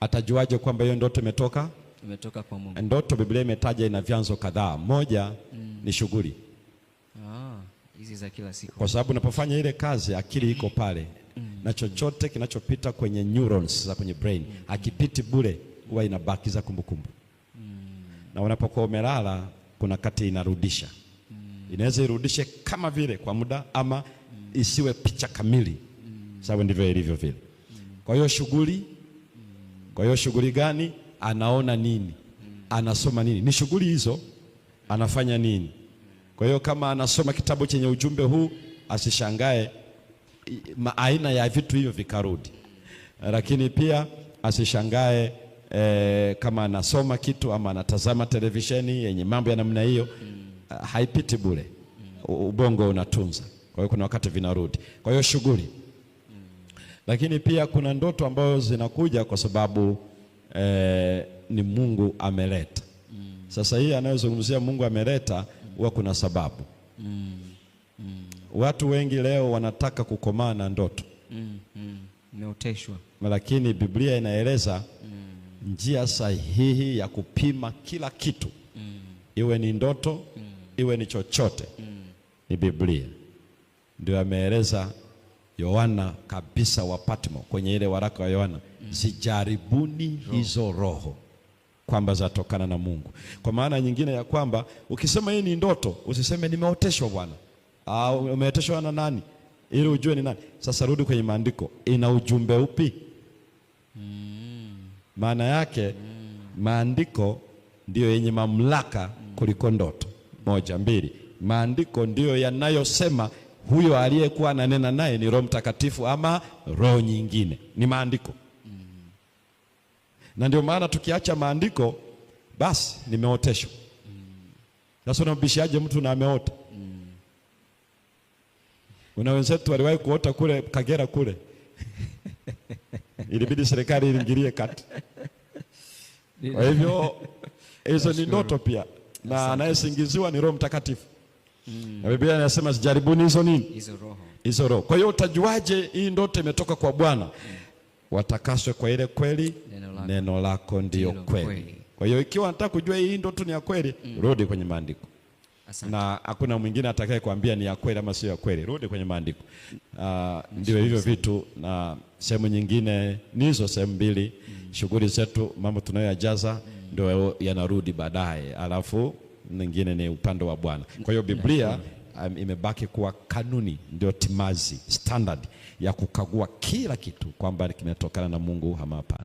Atajuaje kwamba hiyo ndoto imetoka? Imetoka kwa Mungu. Ndoto Biblia imetaja ina vyanzo kadhaa. Moja ni shughuli, Ah, hizi za kila siku. kwa sababu unapofanya ile kazi akili iko pale na chochote kinachopita kwenye neurons za kwenye brain hakipiti bure, huwa inabakiza kumbukumbu. Na unapokuwa umelala, kuna kati inarudisha, inaweza irudishe kama vile kwa muda ama isiwe picha kamili, sababu ndivyo ilivyo vile. Kwa hiyo shughuli, kwa hiyo shughuli gani? Anaona nini? Anasoma nini? Ni shughuli hizo, anafanya nini? Kwa hiyo kama anasoma kitabu chenye ujumbe huu, asishangae aina ya vitu hivyo vikarudi, lakini pia asishangae kama anasoma kitu ama anatazama televisheni yenye mambo ya namna hiyo, haipiti bure, ubongo unatunza. Kwa hiyo kuna wakati vinarudi. Kwa hiyo shughuli, lakini pia kuna ndoto ambazo zinakuja kwa sababu ni Mungu ameleta. Sasa hii anayozungumzia Mungu ameleta, huwa kuna sababu. Watu wengi leo wanataka kukomaa na ndoto, Nimeoteshwa. Lakini Biblia inaeleza njia sahihi ya kupima kila kitu, iwe ni ndoto, iwe ni chochote, ni Biblia. Ndio ameeleza Yohana kabisa wa Patmo kwenye ile waraka wa Yohana, zijaribuni hizo roho kwamba zatokana na Mungu. Kwa maana nyingine ya kwamba ukisema hii ni ndoto, usiseme nimeoteshwa bwana. Ah, umeoteshwa na nani? Ili ujue ni nani. Sasa rudi kwenye maandiko, ina ujumbe upi? Maana yake maandiko ndiyo yenye mamlaka kuliko ndoto. Moja, mbili. Maandiko ndiyo yanayosema huyo aliyekuwa ananena naye ni Roho Mtakatifu ama roho nyingine. Ni maandiko. Na ndio maana tukiacha maandiko, basi nimeoteshwa. Sasa unambishaje mtu na ameota? Kuna wenzetu waliwahi kuota kule Kagera kule, ilibidi serikali iingilie kati. Kwa hivyo hizo ni ndoto pia, na anayesingiziwa ni Roho Mtakatifu. Na Biblia inasema zijaribuni hizo nini? Hizo roho. Hizo roho. Kwa hiyo utajuaje hii ndoto imetoka kwa Bwana? Watakaswe kwa ile kweli, Neno lako. Neno lako ndiyo Ndilo kweli. kweli. Kwa hiyo ikiwa nataka kujua hii ndoto ni ya kweli, rudi kwenye maandiko. Asante. Na hakuna mwingine atakaye kuambia ni ya kweli ama sio ya kweli. Rudi kwenye maandiko. Ndio hivyo vitu, na sehemu nyingine ni hizo sehemu mbili. Shughuli zetu, mambo tunayoyajaza ndio yanarudi baadaye, alafu nyingine ni upande wa Bwana. Kwa hiyo Biblia imebaki kuwa kanuni, ndio timazi, standard ya kukagua kila kitu kwamba kimetokana na Mungu ama hapana.